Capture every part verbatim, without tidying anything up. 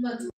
मत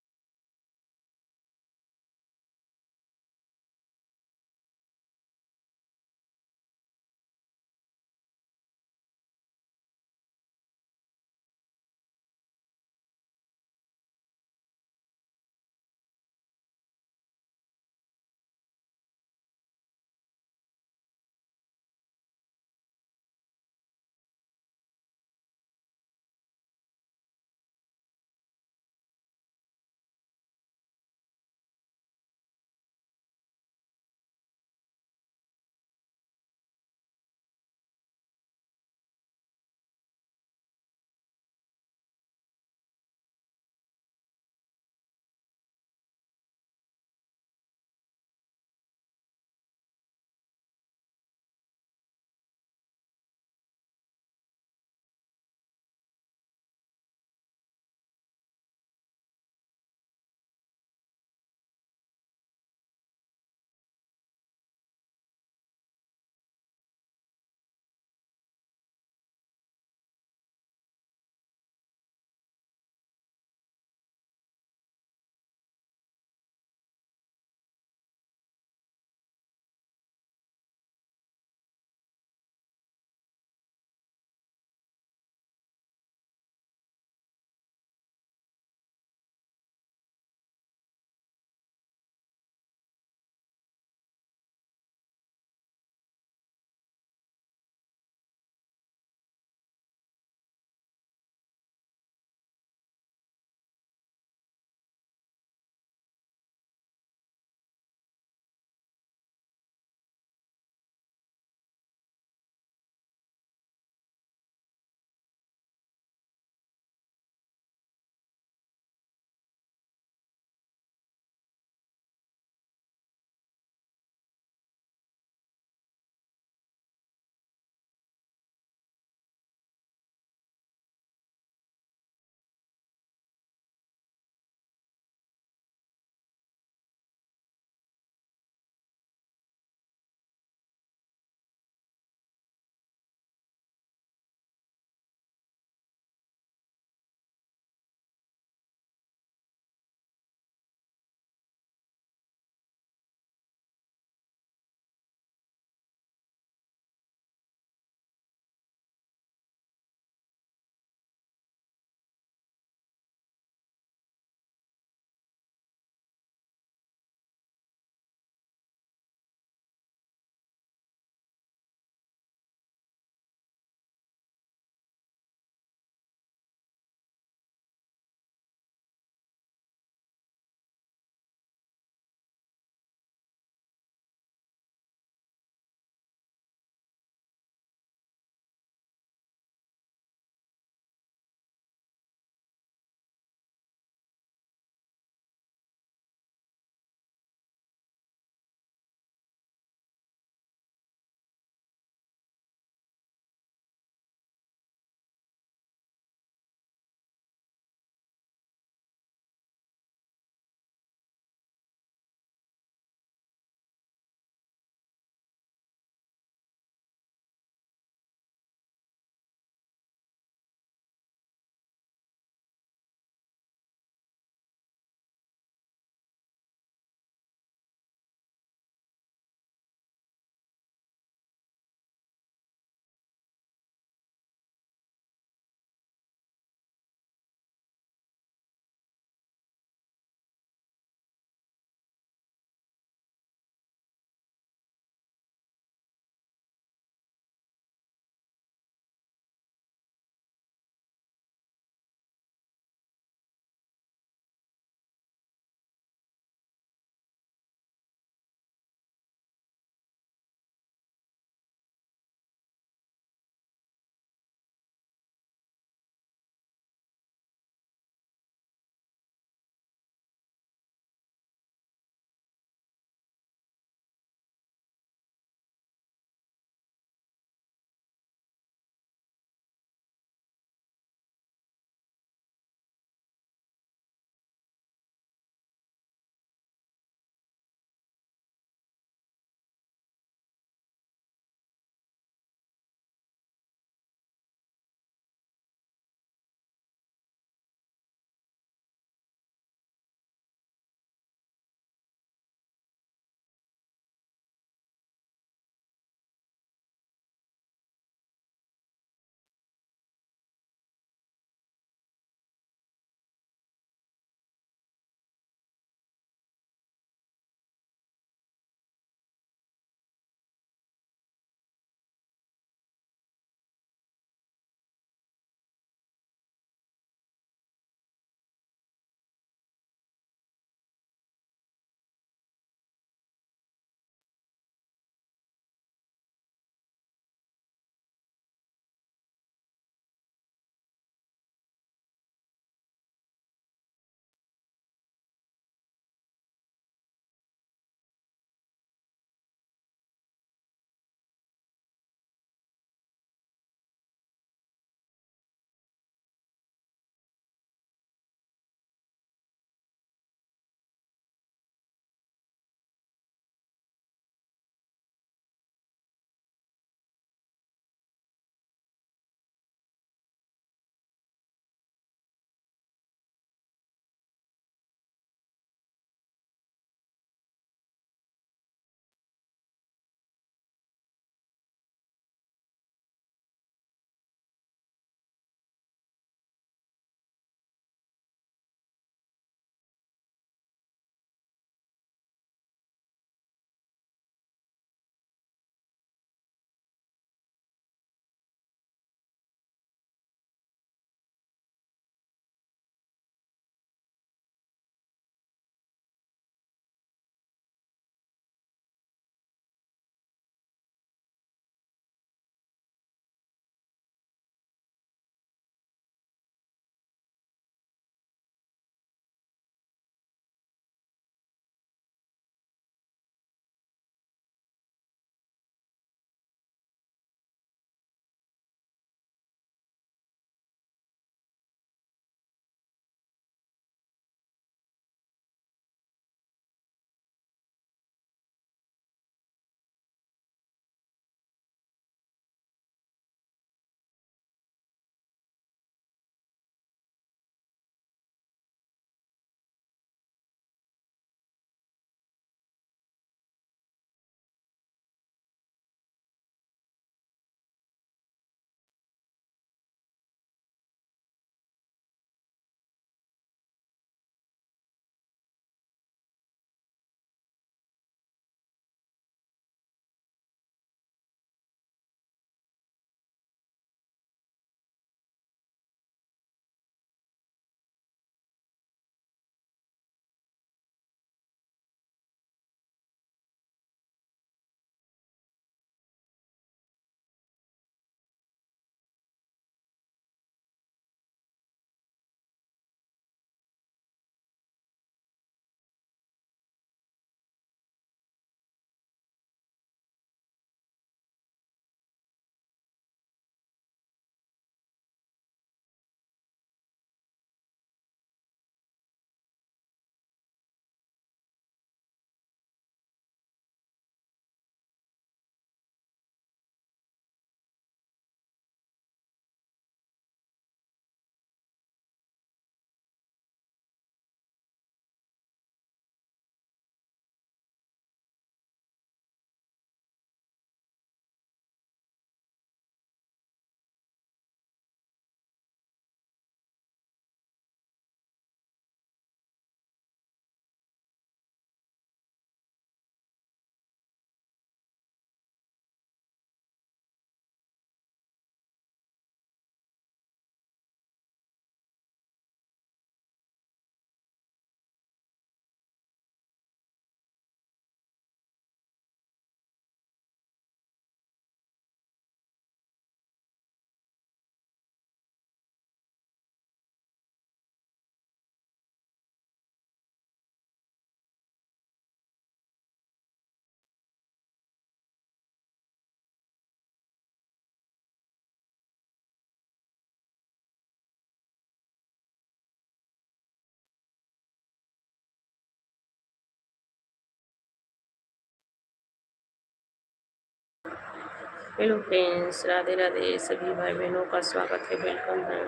Hello friends, राधे राधे। सभी भाई बहनों का स्वागत है, welcome है।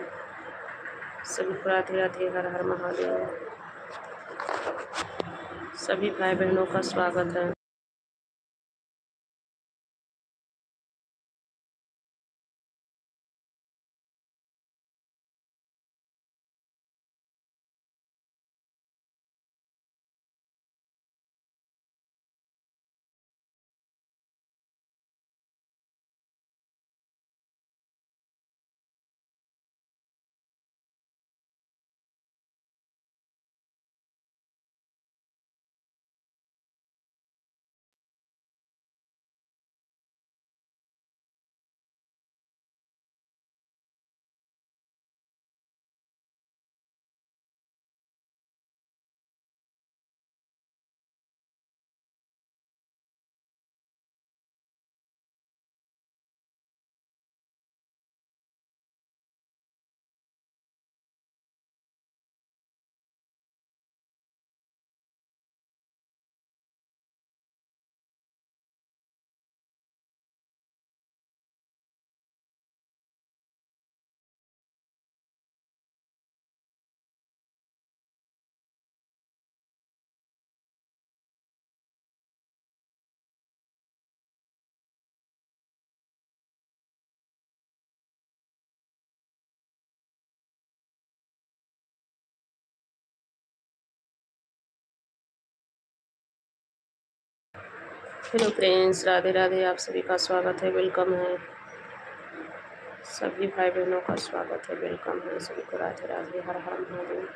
सभी को राधे राधे, हर हर महादेव। सभी भाई बहनों का स्वागत है। Hello friends, राधे राधे। आप सभी का स्वागत है, welcome है। सभी भाई बहनों का स्वागत है, welcome है। सभी को राधे राधे, हर हर महादेव।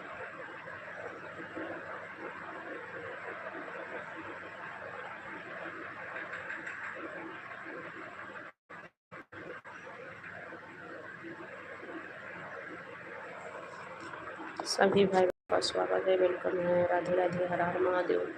सभी भाई का स्वागत है, welcome है। राधे राधे, हर हर महादेव।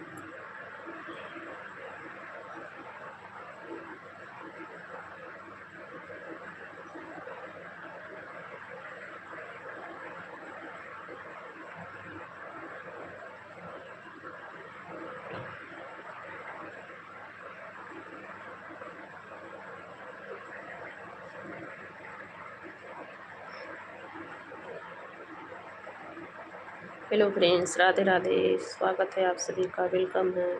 Hello friends, राधे राधे, स्वागत है आप सभी का, welcome है।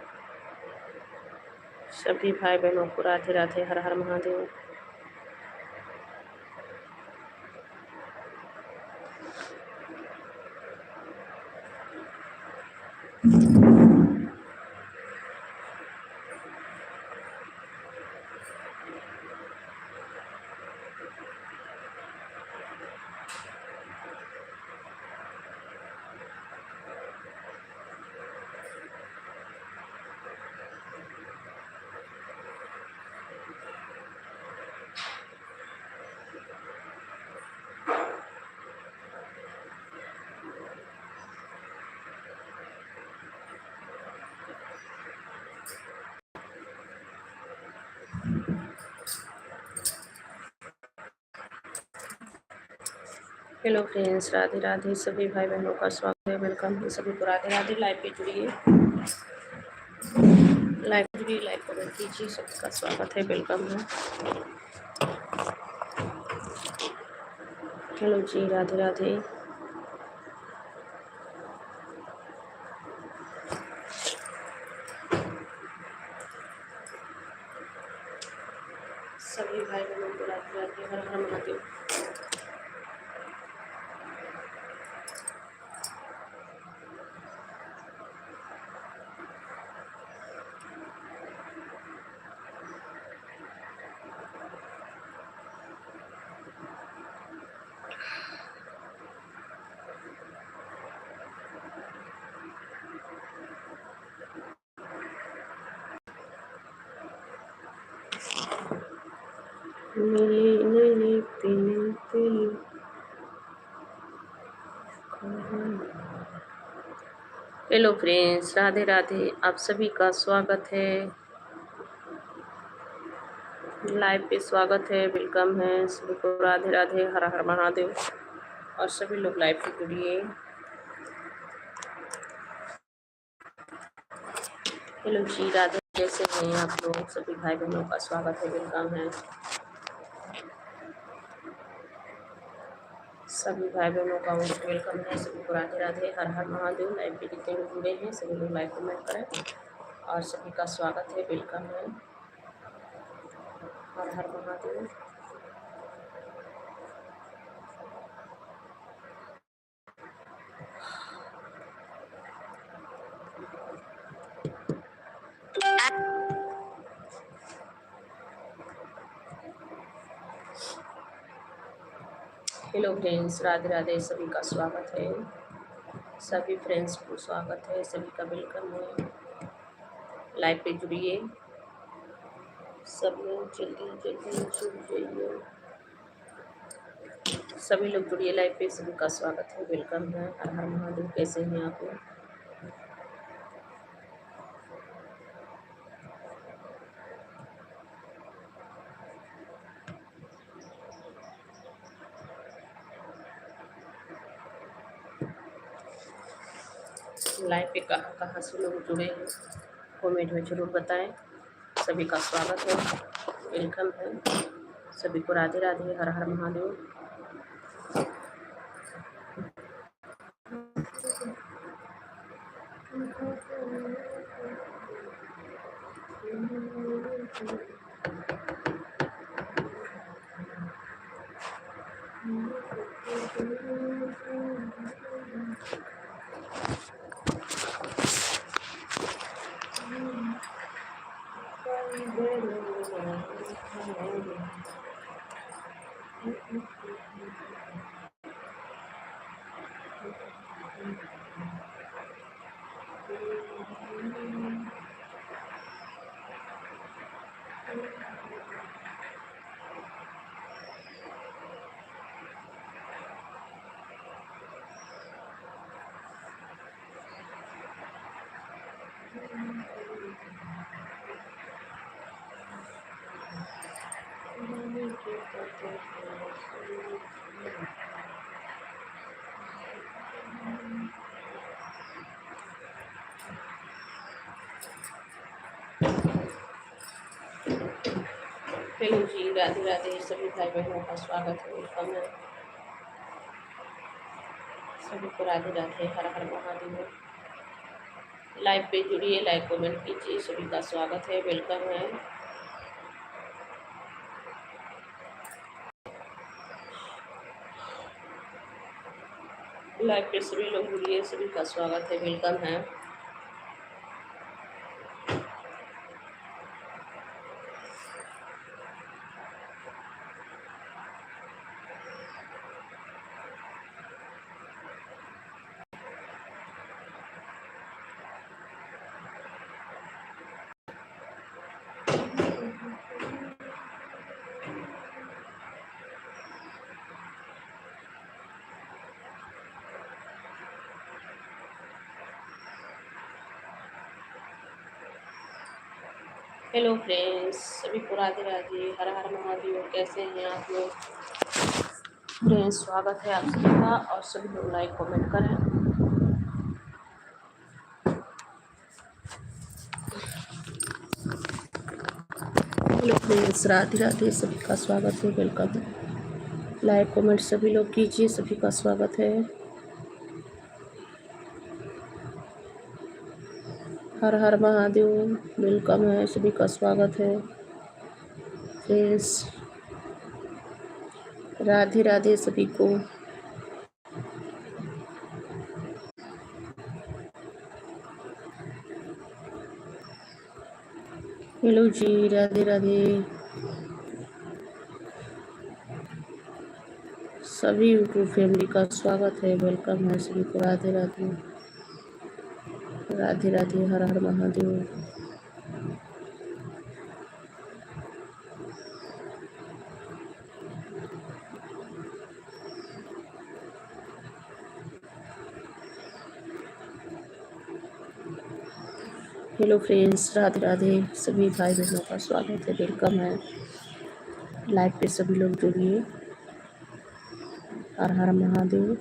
सभी भाई बहनों को राधे राधे, हर हर महादेव। Hello friends, राधे राधे। सभी भाई बहनों का स्वागत है, welcome है। सभी को राधे राधे। Live पे जुड़िए, live जुड़िए, like comment कीजिए। सबका स्वागत है, welcome है। Hello जी, राधे राधे। सभी भाई बहनों को राधे राधे, हर हर महादेव। नीली नीली पीली पीली। Hello friends, राधे राधे, आप सभी का स्वागत है। Live पे स्वागत है, welcome है। सभी को राधे राधे, हर हर महादेव। और सभी लोग live पे जुड़िए। Hello जी, राधे, कैसे हैं आप लोग? सभी भाई बहनों का स्वागत है, welcome है। सभी भाई बहनों का most welcome है, सभी को राधे राधे, हर हर महादेव। Live पे जितने लोग जुड़े हैं, सभी लोग like comment करें और सभी का स्वागत है, welcome है, हर हर महादेव। Hello friends, राधे राधे, सभी का स्वागत है, सभी friends को स्वागत है, सभी का welcome है। Live पे जुड़िए सब लोग, जल्दी जल्दी जुड़ जाइए। सभी लोग जुड़िए live पे, सभी का स्वागत है, welcome है। हर हर महादेव, कैसे हैं आप लोग? Live पे कहाँ कहाँ से लोग जुड़े हैं, comment में जरूर बताएं। सभी का स्वागत है, welcome है। सभी को राधे राधे, हर हर महादेव। Hello जी, राधे राधे, सभी भाई बहनों का स्वागत है, welcome है। सभी को राधे राधे, हर हर महादेव। Live पे जुड़िए, like comment कीजिए, सभी का स्वागत है, welcome है। Live पे सभी लोग जुड़िए, सभी का स्वागत है, welcome है। Hello friends, सभी को राधे राधे, हर हर महादेव। कैसे हैं आप लोग? Friends, स्वागत है आप सभी का और सभी लोग like comment करें। Hello friends, राधे राधे, सभी का स्वागत है, welcome है। Like comment सभी लोग कीजिए, सभी का स्वागत है। हर हर महादेव, welcome है, सभी का स्वागत है। Friends, राधे राधे सभी को। Hello जी, राधे राधे। सभी YouTube family का स्वागत है, welcome है सभी को। राधे राधे, राधे राधे, हर हर महादेव। Hello friends, राधे राधे, सभी भाई बहनों का स्वागत है, welcome है। Live पे सभी लोग जुड़िए। हर हर महादेव।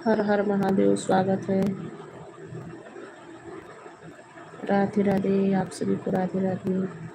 हर हर महादेव, स्वागत है। राधे राधे, आप सभी को राधे राधे।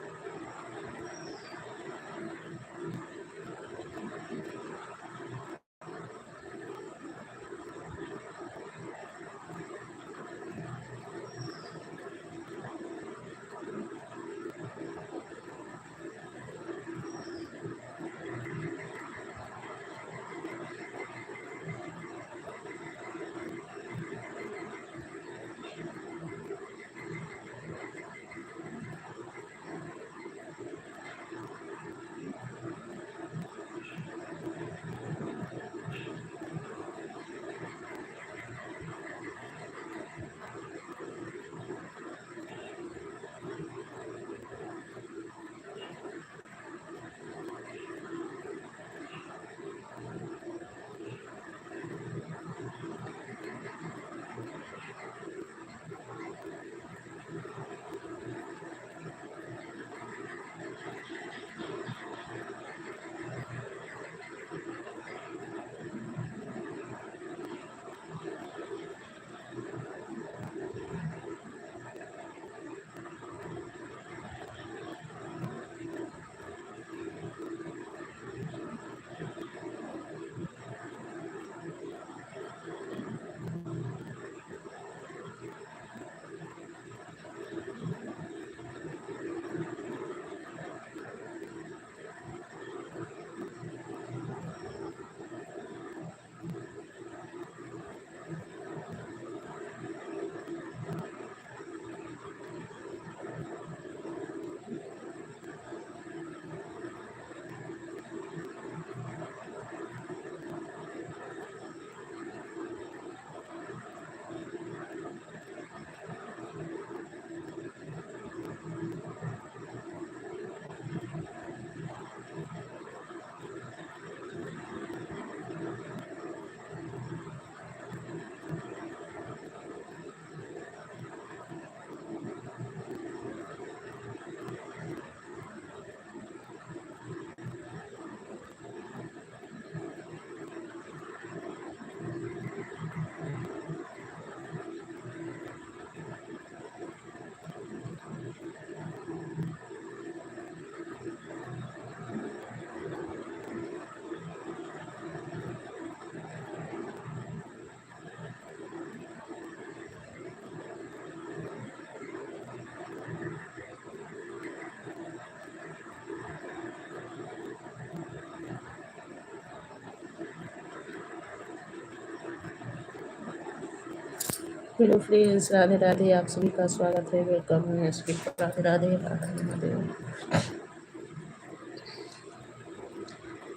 Hello friends, राधे राधे, आप सभी का स्वागत है, welcome है, आप सभी को राधे राधे, हर हर महादेव।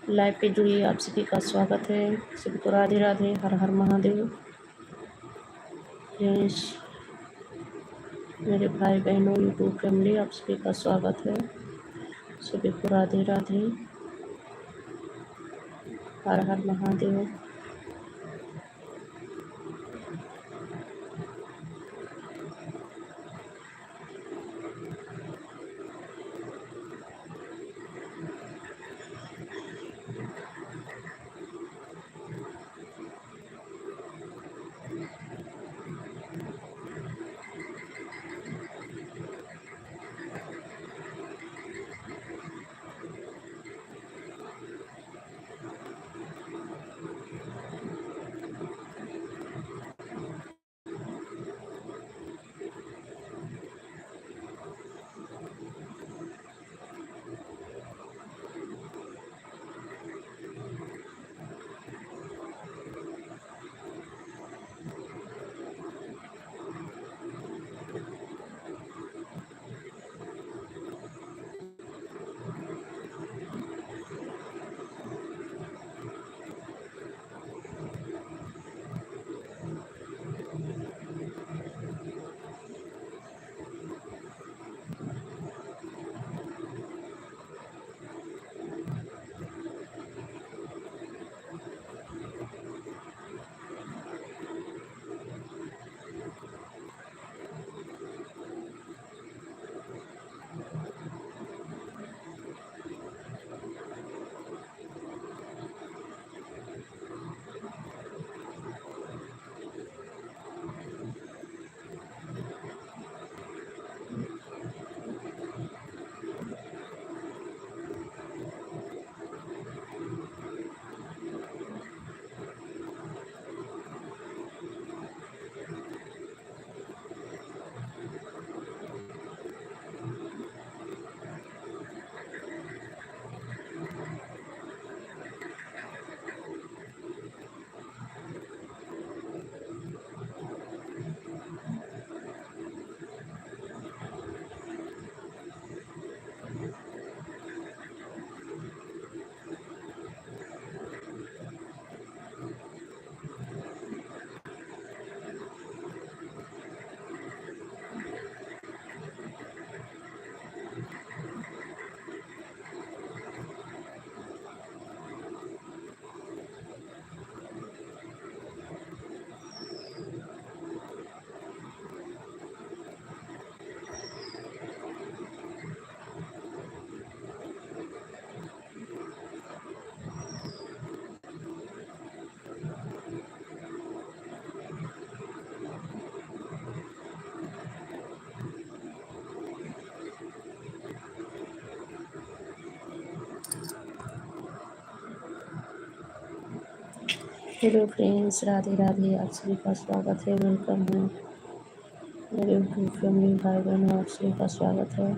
Live पे जुड़िए, आप सभी का स्वागत है, सभी को राधे राधे, हर हर महादेव। Friends, मेरे भाई बहनों, YouTube family, आप सभी का स्वागत है। सभी को राधे राधे, हर हर महादेव। हेलो फ्रेंड्स, राधे राधे। आप सभी का स्वागत है, वेलकम है मेरे यूट्यूब फैमिली भाई बहनों, आप सभी का स्वागत है।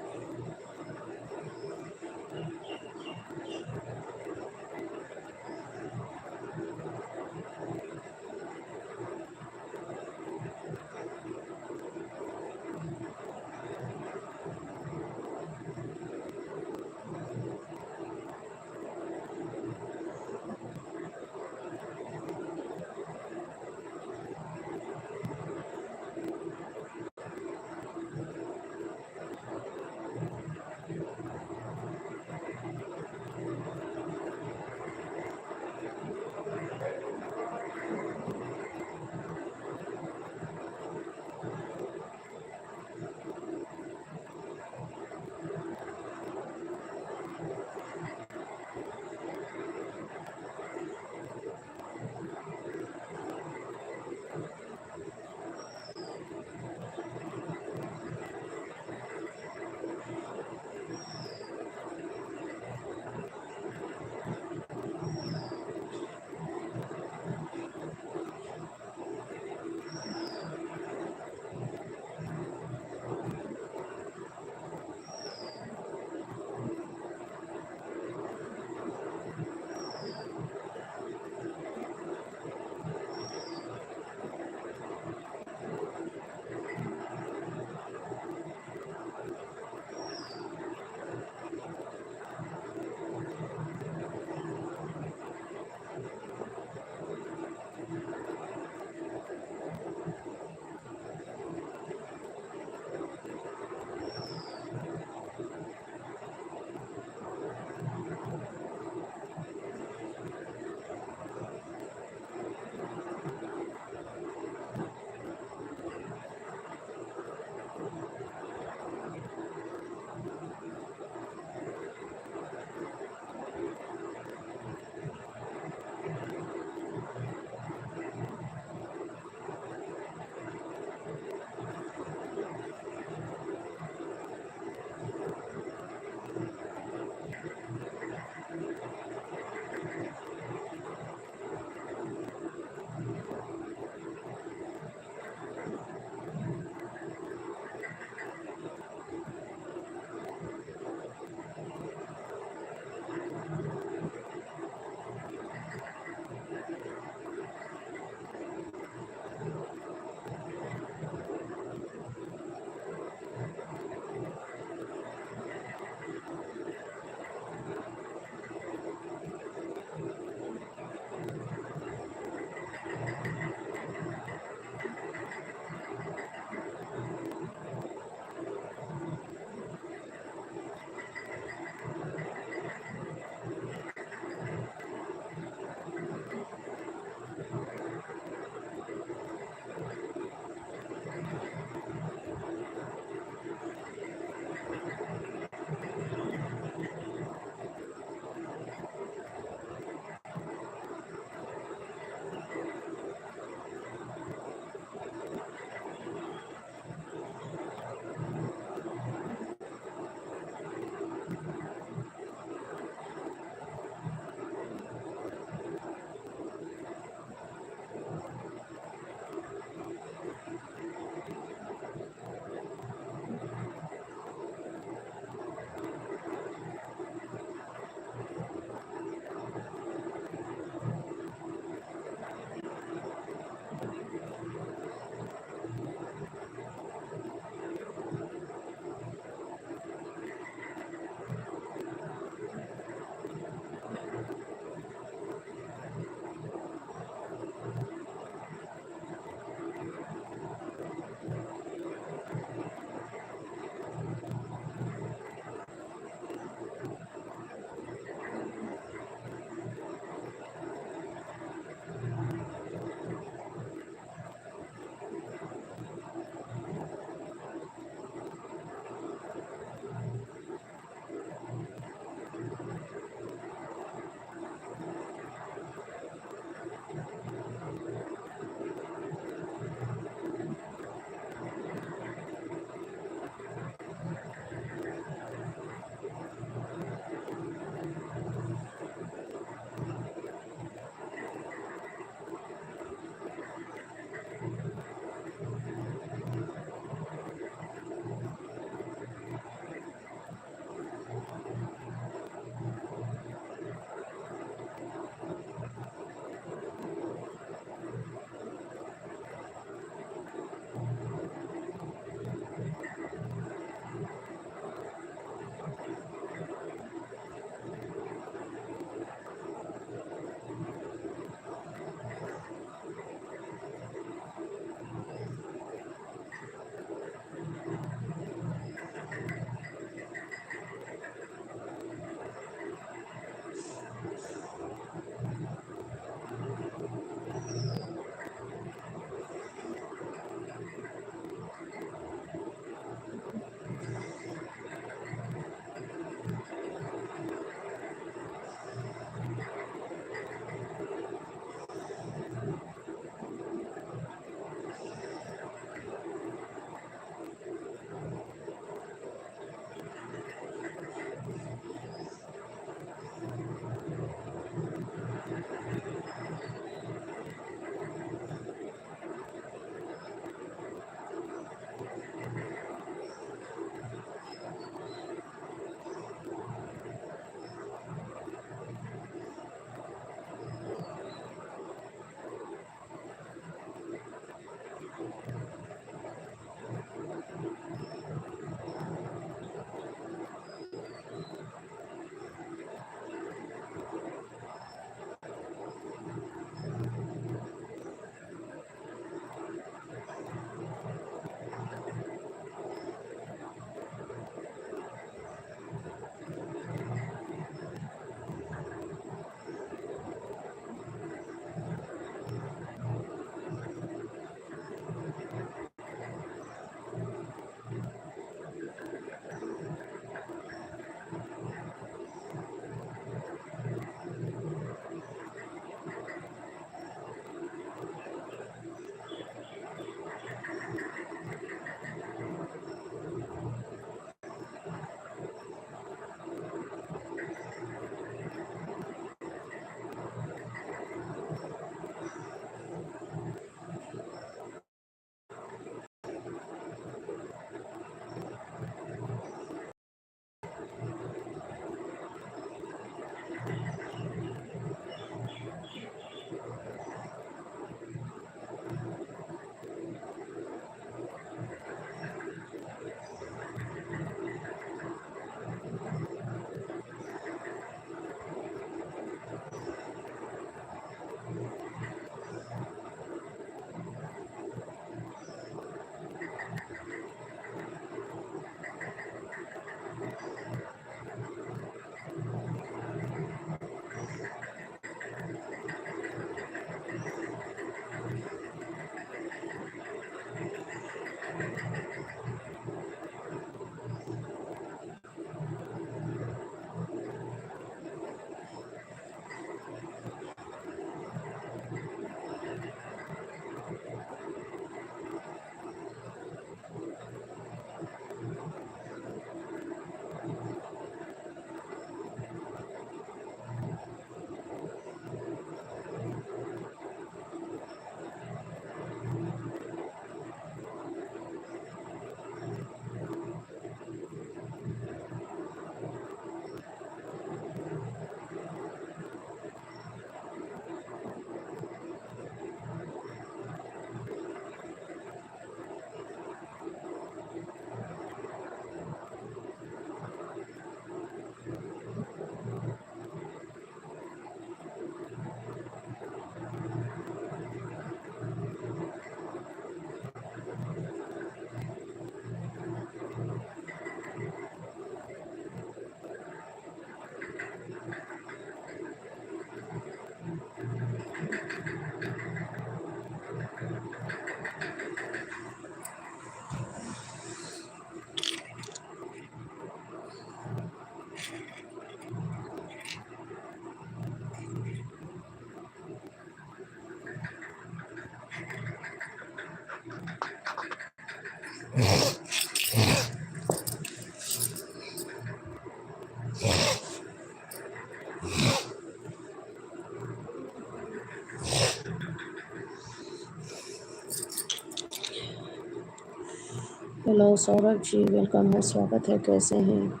हेलो सौरभ जी, welcome है, स्वागत है, कैसे हैं?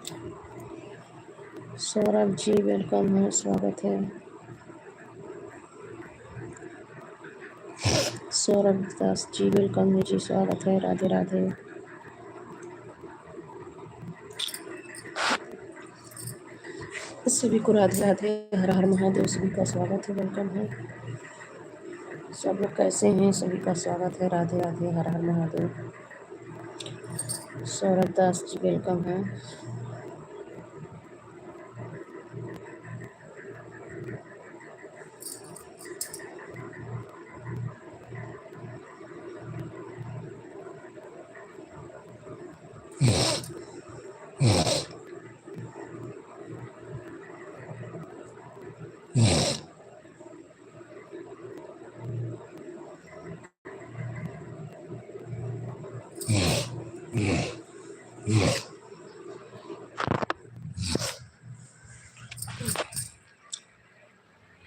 सौरभ जी, welcome है, स्वागत है। सौरभ दास जी, welcome है जी, स्वागत है, राधे राधे। सभी को राधे राधे, हर हर महादेव, सभी का स्वागत है, welcome है। सब लोग कैसे हैं? सभी का स्वागत है, राधे राधे, हर हर महादेव। सौरभ दास जी, welcome है।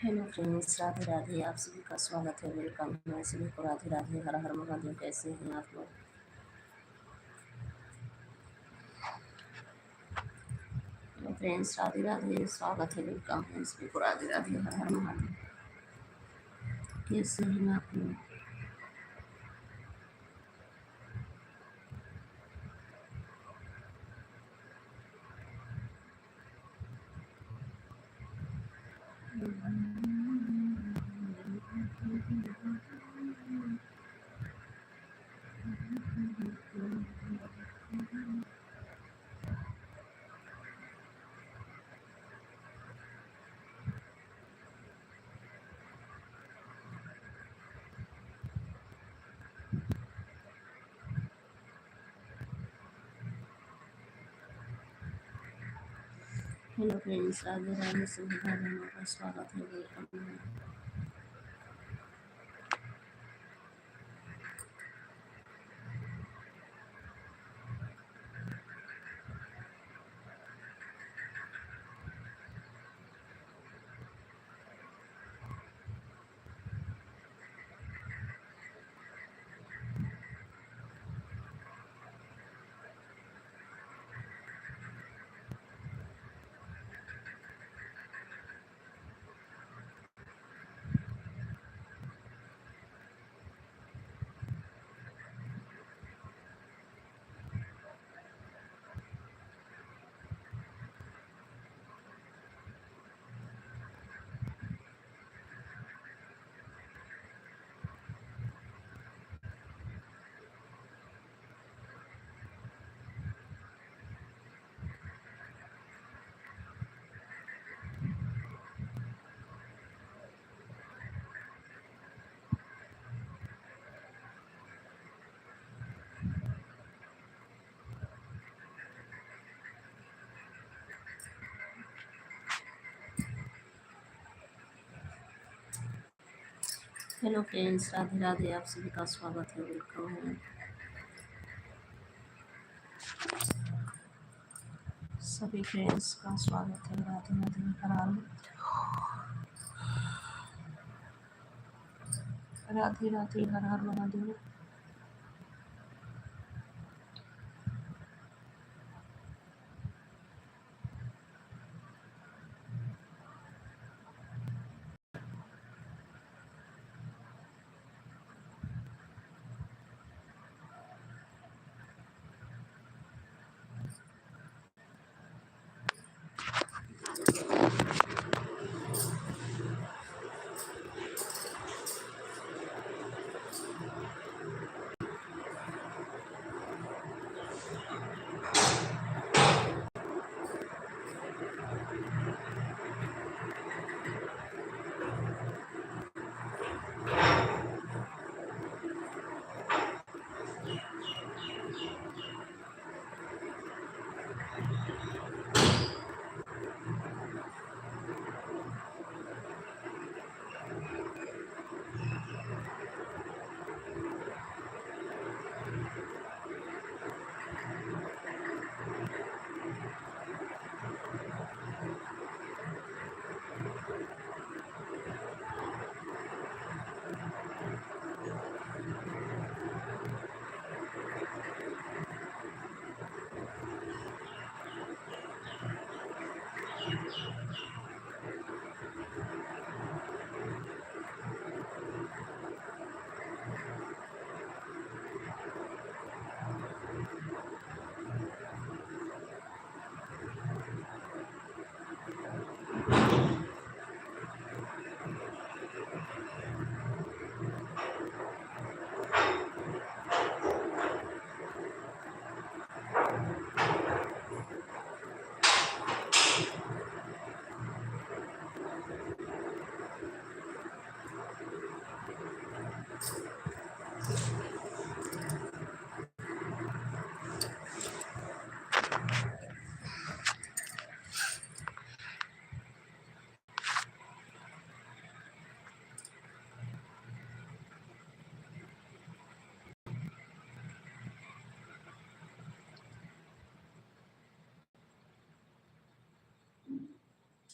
हेलो फ्रेंड्स, राधे राधे, आप सभी का स्वागत है, welcome है, सभी को राधे राधे, हर हर महादेव। कैसे हैं आप लोग? हेलो फ्रेंड्स, राधे राधे, स्वागत है, welcome है, सभी को राधे राधे, हर हर महादेव। कैसे हैं आप लोग? हेलो फ्रेंड्स, राधे राधे, सभी भाई बहनों का स्वागत है, welcome है। हेलो फ्रेंड्स, राधे राधे, आप सभी का स्वागत है, welcome है। सभी फ्रेंड्स का स्वागत है, राधे राधे, हर हर, राधे राधे, हर हर महादेव।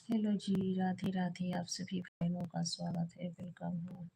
हेलो जी, राधे राधे, आप सभी बहनों का स्वागत है, welcome है।